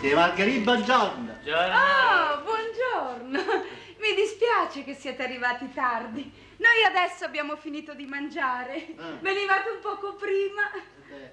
Sì, Margherita, buongiorno. Oh, buongiorno. Mi dispiace che siete arrivati tardi. Noi adesso abbiamo finito di mangiare. Venivate un poco prima.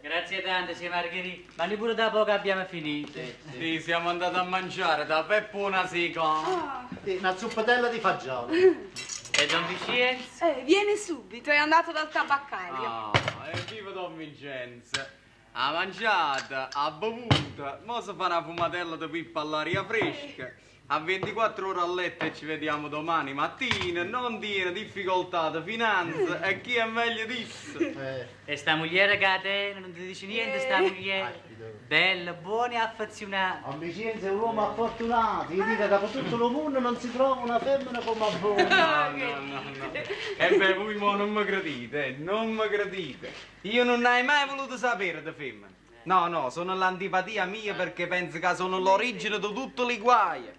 Grazie tante, signora Margherita. Ma noi pure da poco abbiamo finito. Sì, siamo andati a mangiare da Peppo una sica. Oh. Sì, una zuppatella di fagioli. E Don Vincenzo? Viene subito, è andato dal tabaccaio. Ah, evviva Don Vincenzo! Ha mangiata, ha bevuto, mo si fa una fumatella di pippa all'aria fresca. A 24 ore a letto e ci vediamo domani mattina, non tiene difficoltà di finanza e chi è meglio disse. E sta moglie che a te non ti dice niente, sta moglie. Bella, buona e affezionata. Don Vincenzo è un uomo affortunato, io dico che per tutto il mondo non si trova una femmina come voi. No, no, no, no. E beh, voi mo non mi credite, non mi credite. Io non hai mai voluto sapere di femmine. No, no, sono l'antipatia mia perché penso che sono l'origine di tutti i guai.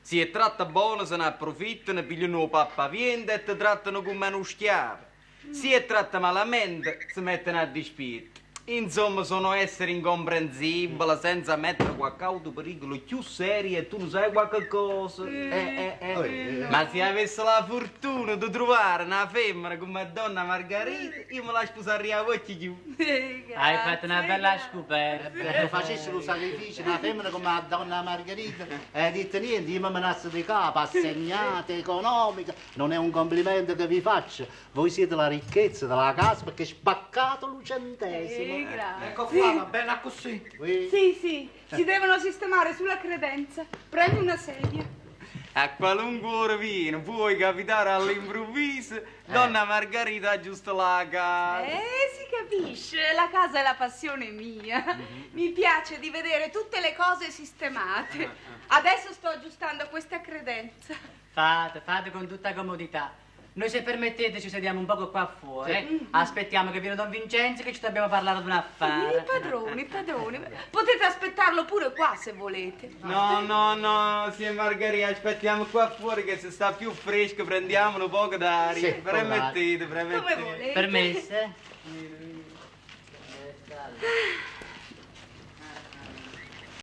Si è tratta buona, se ne approfittano, pigliano pappaviente e ti trattano come uno schiavo. Si è tratta malamente, si mettono a dispetto. Insomma, sono esseri incomprensibili, senza mettere qualche altro pericolo più serio e tu non sai qualche cosa. Ma se avessi la fortuna di trovare una femmina come donna Margherita, io me la sposerei a occhi chiusi. Hai fatto una bella scoperta. Se facessi un sacrificio, una femmina come la donna Margherita, e dite niente, io mi menasse di capo, assegnata, economica. Non è un complimento che vi faccio. Voi siete la ricchezza della casa perché spaccate l'ucentesimo. Sì, grazie. Ecco qua, va bene così. Sì. Sì, sì, si devono sistemare sulla credenza. Prendi una sedia. A qualunque ora viene, puoi capitare all'improvviso, donna Margherita aggiusta la casa. Si capisce, la casa è la passione mia. Mi piace di vedere tutte le cose sistemate. Adesso sto aggiustando questa credenza. Fate, fate con tutta comodità. Noi, se permettete, ci sediamo un poco qua fuori. Aspettiamo che viene Don Vincenzo che ci dobbiamo parlare di un affare. I padroni, i padroni. Potete aspettarlo pure qua se volete. No, no, no, sì Margherita, aspettiamo qua fuori che se sta più fresco prendiamo un poco d'aria. Sì, Permettete, Come permettete. volete. Permesse?